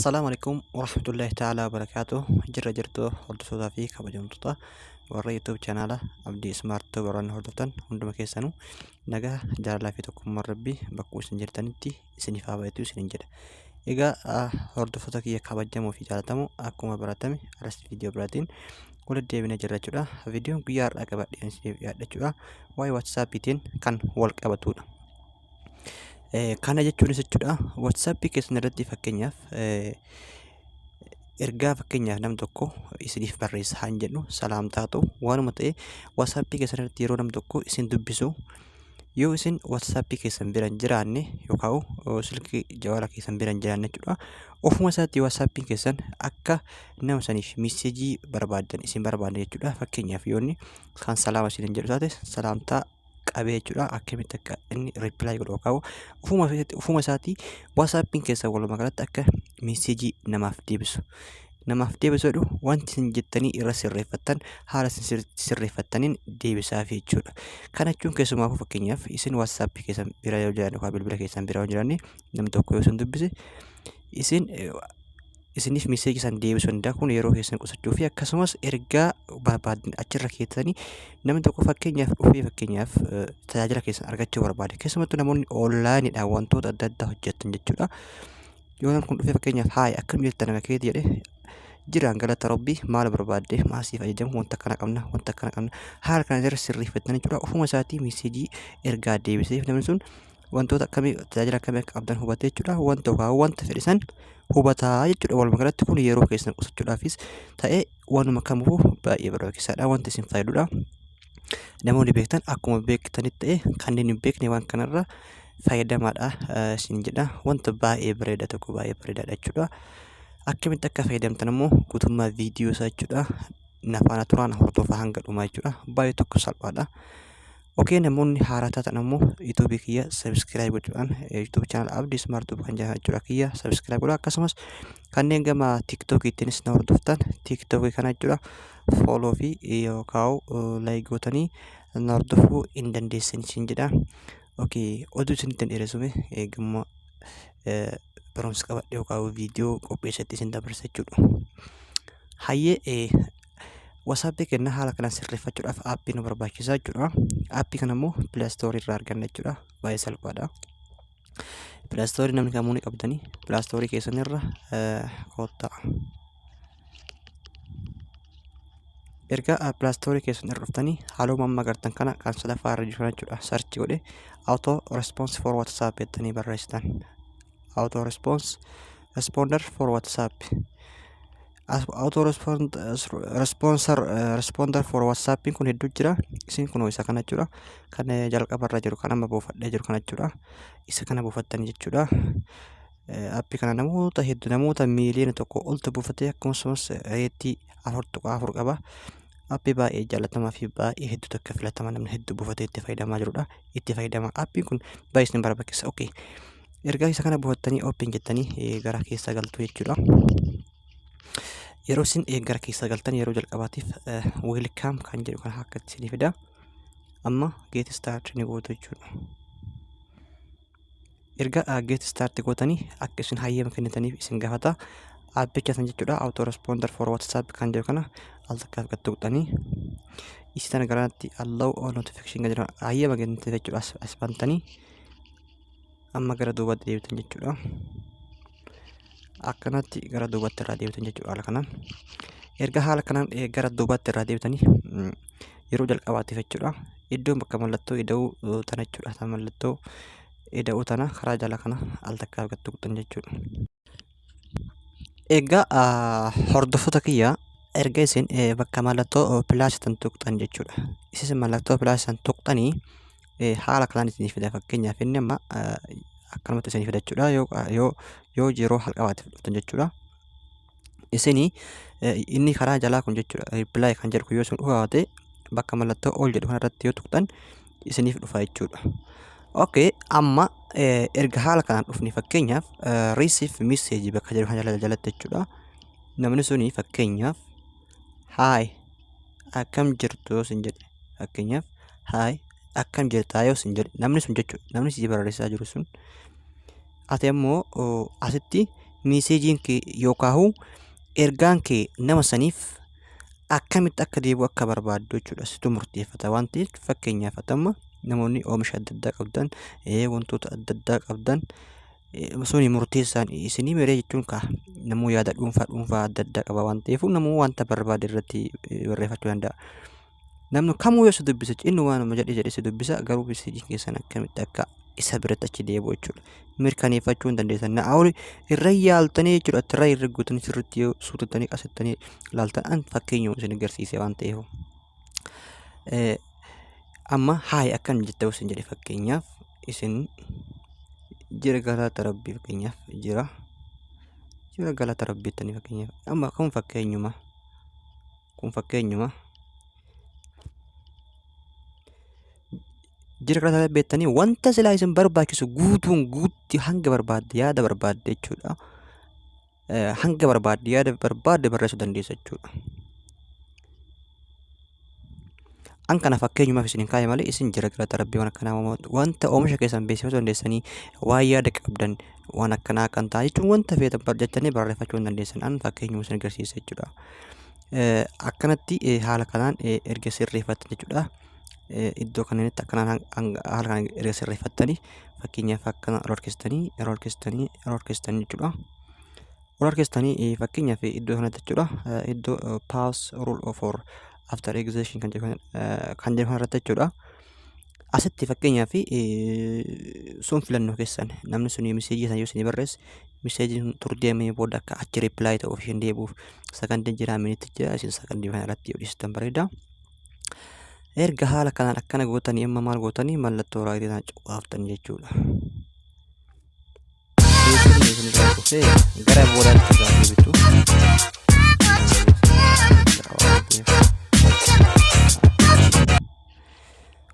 Assalaamu alaikum warahmatullahi ta'ala wabarakaatuh. Jirra jirtu, hordoftootaa fi kabajamtoota warra YouTube chaanaala Abdii Smart Tube warreen hordoftan hunduma keessanuu, nagaa, jaalalaa fi tokkummaan Rabbii bakkuma isin jirtanitti isiniif haa baay'atu isiniin jedha. Egaa hordoftoota kiyya kabajamoo fi jaalatamoo, akkuma baratame aras viidiyoo biraatiin walitti deebinee jirra jechuudha. Viidiyoon guyyaa har'aa qabadhee isiniif dhiyaadha jechuudha. Waa'ee WhatsAppiitiin kan wal qabatudha. Kana jechuunis jechuudha, WhatsAppii keessan irratti fakkeenyaaf ergaa, fakkeenyaaf nam tokko isiniif barreessa haan jedhu, salaamtaa ta'u, waanuma ta'e, WhatsAppii keessan irratti yeroo nam tokko isin dubbisu, yoo isin WhatsAppii keessan bira hin jiraanne yookaan silkii jawaala keessan bira hin jiraanne jechuudha, ofuma isaatti WhatsAppiin keessan akka nama saniif message barbaadan isin barbaadan jechuudha. Fakkeenyaaf yoo inni kan salaama isin jedhu taate, salaamtaa qabee jechuudha, akkamitti akka inni reply godhu yookaan ofuma isaatii WhatsAppiin keessa walumaa galatti akka message namaaf deebisu jedhu, wanti isin jettanii irra sirreeffattan haala isin sirreeffattaniin deebisaaf jechuudha. Kana jechuun keessumaafuu fakkeenyaaf isin WhatsAppii keessan bira yoo jiran yookaan bilbila keessan bira yoo jiranne, namni tokko yoo isin dubbise, isin isiniif message san deebisuu danda'a. Kun yeroo keessan qusachuu fi akkasumas ergaa barbaadan achirra keessanii, namni tokko fakkeenyaaf dhufee fakkeenyaaf tajaajila keessan argachuu barbaade, keessumattuu namoonni onlineiidhaan wantoota adda addaa hojjetan jechuudha. Yoo namni kun dhufee fakkeenyaaf, "Hi, akkam jirta, naga keeti?" jedhe, "Jiraan, galata Rabbii, maal barbaadde, maal siif ajajamu, wanta akkana qabna, wanta akkana qabna," haala kana irra sirreeffattan jechuudha. Ofuma isaatii message ergaa deebiseef namni sun wantoota akkamii, tajaajila akkamii akka qabdan hubatee jechuudha. Wanta yookaan wanta fedhe san hubataa jechuudha. Walumaa galatti kun yeroo keessan qusachuudhaafis ta'e waanuma kamuu baay'ee barbaachisaadha. Wanta isin fayyadudha. Namoonni beektan akkuma beektanitti ta'e, kanneen hin beekne waan kanarra fayyadamaadha isin jedha. Wanta baay'ee bareeda tokko, baay'ee bareedaadha jechuudha. Akkamitti akka fayyadamtan immoo guutummaa viidiyoo isaa jechuudha. Na faana turaan hordofaa hanga dhumaa jechuudha. Baay'ee tokko salphaadha. Okay, namoonni haaraa taatan ammoo YouTubeii kiyya subscribe gochuudhaan, YouTube channel Abdii Smart Tube kan jedhamu jechuudha, kiyya subscribe godhaa. Akkasumas kanneen gama TikTokiittiinis na hordoftan, TikTokii kana jechuudha follow fi yookaan like gootanii na hordofuu hin dandeessan isin jedha. Okay, oduu isinitti hin dheeressume, gama barumsa qabadhe yookaan viidiyoo qopheessetti isin dabarsa jechuudha. Hayyee, WhatsAppii kenna haala kanaan sirreeffachuudhaaf aappii nu barbaachisa jechuudha. Aappii kana immoo Play Storeii irraa arganna jechuudha. Baay'ee salphaadha. Play Storeii namni kamuu ni qabdanii, Play Storeii keessan irra koottaa. Erga Play Storeii keessan irra dhuftanii, haaluma amma agartan kana kan sadaffaa irra jiru jechuudha. Search godhe "auto response for WhatsApp" jettanii barreessitan. Auto response responder for WhatsApp. Auto responser responder for WhatsApp kun hedduu jira. Isin kun isa kana jechuudha. Kan jalqaba irra jiru, kan amma buufadhee jiru kana jechuudha. Isa kana buufattanii jechuudha. Aappii kana namoota hedduu, namoota miiliyoona 1 oltu buufatee, akkasumas rate 4.4 qaba. Aappii baay'ee jaallatamaa fi baay'ee hedduu takka filatama, namni hedduu buufatee itti fayyadamaa jirudha. Itti fayyadama. Aappiin kun baay'ee isin barbaachisa. Okay. Ergaa isa kana buufattanii, open jettanii gara keessa galtu jechuudha. Yeroo isin gara keessa galtan, yeroo jalqabaatiif "welcome" kan jedhu kana akka isinii fida. Amma "get start" ni gootu jechuudha. Erga "get start" gootanii, akka isin hayyama kennitaniif isin gaafata. Aappicha san jechuudha, auto responder for WhatsApp kan jedhu kana al takkaaf gad tuqxanii, isi tana garanatti "allow all notification" kan jedhu hayyama kennitaniif jechuudha, as bantanii amma gara duubatti deebitan jechuudha. Akkanatti gara duubatti irraa deebitan jechuudha haala kanaan. Erga haala kanaan gara duubatti irraa deebitanii, yeroo jalqabaatiif jechuudha, iddoon bakka mallattoo ida'uu tana jechuudha. Ta mallattoo ida'uu tana karaa jala kana al takkaaf gad tuqxan jechuudha. Egaa hordoftoota kiyya, erga isin bakka mallattoo plus tan tuqxan jechuudha. Isin mallattoo plus tan tuqxanii, haala kanaan isinii fida. Fakkeenyaaf inni amma akkanumatti isinii fida jechuudha. Yoo yeroo jalqabaatiif dhuftan jechuudha. Isinii inni karaa jalaa kun jechuudha, "reply" kan jedhu kun yoo isin dhufaate, bakka mallattoo "all" jedhu kanarratti yoo tuqxan isiniif dhufa jechuudha. Okay, amma erga haala kanaan dhufne, fakkeenyaaf "receive message" bakka jedhu kana jala jalatti jechuudha. Namni suni fakkeenyaaf "Hi, akkam jirtu?" yoo sin jedhe, fakkeenyaaf "Hi, akkam jirtaa?" yoo sin jedhe namni sun jechuudha. Namni si barreessaa jiru sun, ati ammoo asitti Messageiin kee yookaan ergaan kee nama saniif akkamitti akka deebi'u akka barbaaddu jechuudha. Situ murteeffata waan ta'eef, fakkeenyaaf amma namoonni oomisha adda addaa qabdan, wantoota adda addaa qabdan, suni murteessaan isinii miree jechuun kaa namuu yaada dhuunfaa dhuunfaa adda addaa qaba waan ta'eef, namuu wanta barbaade irratti barreeffachuu danda'a. Namni kamuu yoo si dubbisa, inni waanuma jedhe jedhe si dubbisa, garuu messageiin keessan akkamitti akka isa biratti achi deebi'u jechuudha. Mirkaneeffachuu hin dandeessan. Na awri irra yaaltanii jechuudha. Irra irra guutanii sirriitti yoo suutattanii qasattanii laaltan, an fakkeenyuma isin agarsiise waan ta'eef. Amma "Hi, akkam jirta?" isin jedhe, fakkeenyaaf isin "Jira, galata Rabbii", fakkeenyaaf jira galata Rabbii jettanii, fakkeenyaaf amma kun fakkeenyuma "Jira, galata Rabbii" jettanii wanta silaa isin barbaachisu guutuun guutti hanga barbaadde yaada barbaadde jechuudha. Hanga barbaadde yaada barbaadde barreessuu dandeessa jechuudha. An kana fakkeenyumaaf isin kaa'e malee, isin "Jira, galata Rabbii" waan akkanaa, wanta oomisha keessan beeksifachuu dandeessanii, waan yaada qabdan, waan akkanaa kan ta'a jechuun wanta feetan jettanii barreeffachuu hin dandeessan. An fakkeenyuma isin agarsiisa jechuudha. Akkanatti haala kanaan erga sirreeffattan jechuudha. Iddoo kanatti akkanaan haala kanaan erga sirreeffattanii, fakkeenyaaf akkana ol harkistanii, ol harkistanii, ol harkistanii jechuudha. Ol harkistanii, fakkeenyaaf iddoo kanatti jechuudha. Iddoo "pause rule for after execution" kan jedhu kanarratti jechuudha. Asitti fakkeenyaaf sun filannoo keessan, namni sun message sana yoo isinii barreesse, messageiin sun tur deemee booda akka achi reply ta'uuf isheen deebi'uuf sakandiin jira, minuteii jira, isin sakandii kana irratti yoo dhiistan bareeda. Erga haala kanaan akkana gootanii, amma maal gootanii? Mallattoo rightii kana cuqaaftan jechuudha. Beeksifni isin irraa dhufee gara boodaatti irraa deebitu.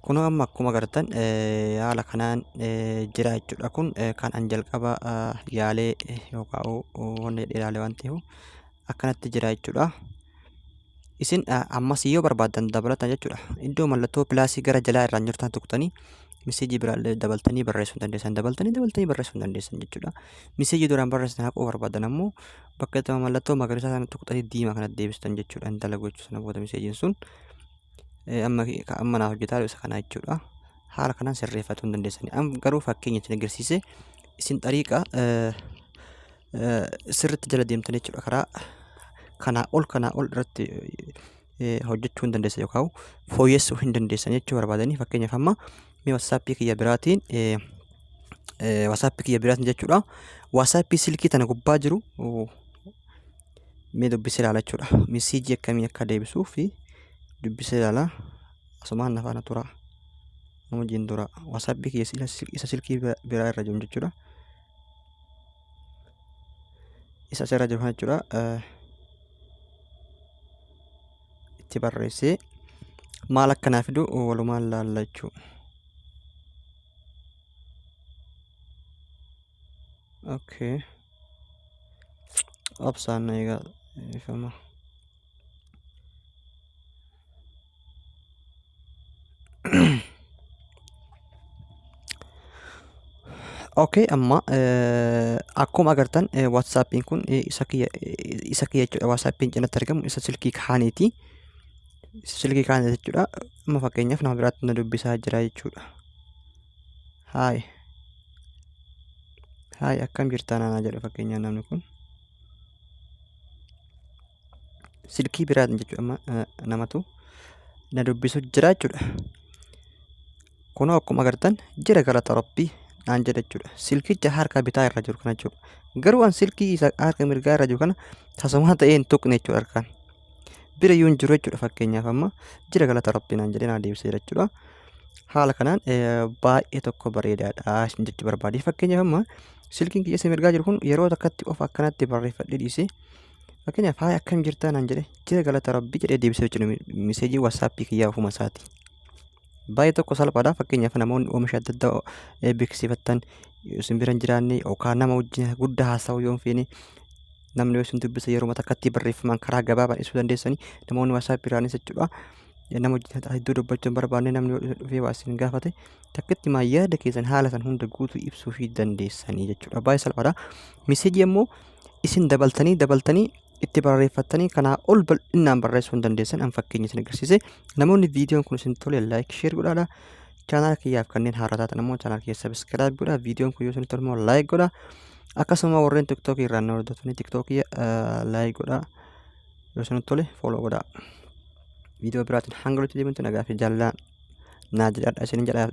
Kunoo amma akkuma agartan haala kanaan jira jechuudha. Kun kan an jalqaba yaalee yookaan wanna jedhee ilaale waan ta'eef akkanatti jira jechuudha. Isin ammas yoo barbaaddan dabalatan jechuudha. Iddoo mallattoo plusii gara jalaa irraan jirtan tuqxanii message biraallee dabaltanii barreessuu hin dandeessan. Dabaltanii dabaltanii barreessuu hin dandeessan jechuudha. Message duraan barreessitan haquu barbaadan ammoo bakka itti mallattoo magariisaa sana tuqxanii diimaa kanatti deebistan jechuudha. Hin dalagu jechuudha sana booda messageiin sun. Amma naaf hojjetaa isa kana jechuudha. Haala kanaan sirreeffachuu hin dandeessani. Amma garuu fakkeenya isin agarsiise, isin xariiqa sirriitti jala deemtan jechuudha. Karaa kanaa ol irratti hojjechuu hin dandeessan yookaan fooyyessuu hin dandeessan jechuu barbaadanii, fakkeenyaaf amma mee WhatsAppii kiyya biraatiin jechuudha. WhatsAppii silkii tana gubbaa jiru mee dubbisee ilaala jechuudha. Message akkamii akka deebisuu fi dubbisee ilaala. Asumaan na faana tura. Nama wajjin tura. WhatsAppii kiyya isa silkii biraa irra jiru jechuudha. Isa asirra jiru kana jechuudha. Itti barreessee maal akka naa fidu walumaan laalla jechuudha. Okay. Obsaan na eegaa, ifama. Okay, amma akkuma agartan WhatsAppiin kun isa kiyya jechuudha. WhatsAppiin cinatti argamu isa silkii kaaniiti. Isa silkii kaaniiti jechuudha. Amma fakkeenyaaf nama biraatti na dubbisaa jira jechuudha. "Hi. Hi, akkam jirtaa?" naanaa jedha fakkeenyaaf namni kun. Silkii biraatiin jechuudha, amma namatu na dubbisu jira jechuudha. Kunoo akkuma agartan "Jira, galata Rabbii" naan jedha jechuudha. Silkicha harka bitaa irra jiru kana jechuudha. Garuu an silkii isa harka mirgaa irra jiru kana tasumaa ta'ee hin tuqne jechuudha harkaan. Bira iyyuu hin jiru jechuudha. Fakkeenyaaf amma "Jira, galata Rabbii" naan jedhee naa deebisee jechuudha. Haala kanaan baay'ee tokko bareedaadha isin jechuu barbaade. Fakkeenyaaf amma silkiin kiyya isa mirgaa jiru kun yeroo takkatti qofa akkanatti barreeffadhee dhiisee, fakkeenyaaf "Hi, akkam jirtaa?" naan jedhe, "Jira, galata Rabbii" jedhee deebisee jechuudha message WhatsAppii kiyyaa ofuma isaati. Baay'ee tokko salphaadha. Fakkeenyaaf namoonni oomisha adda addaa beeksifattan isin bira hin jiraanne yookaan nama wajjin guddaa haasa'uu yoo hin feene, namni yoo isin dubbise yeroo takkatti barreeffamaan karaa gabaabaan ibsuu dandeessanii, namoonni WhatsAppii irraanis jechuudha. Nama wajjin hedduu dubbachuu hin barbaanne, namni yoo dhufee waa isin gaafate takkatti maa yaada keessan haala san hunda guutuu ibsuu fi dandeessanii jechuudha. Baay'ee salphaadha. Message ammoo Isin dabaltanii dabaltanii itti barreeffattanii kanaa ol bal'inaan barreessuu hin dandeessan. An fakkeenya isin agarsiise. Namoonni viidiyoon kun isin tole like, share godhaadha. Chaanaala kiyyaaf kanneen haaraa taatan ammoo chaanaala kiyya subscribe godhaa. Viidiyoon kun yoo isin tole immoo like godhaa. Akkasuma warreen TikTokii irraa na hordoftanii TikTokii like godhaa. Yoo isin tole follow godhaa. Viidiyoo biraatiin hanga walitti deebinutti nagaa fi jaalalaa naa jedhadha isinin jedha.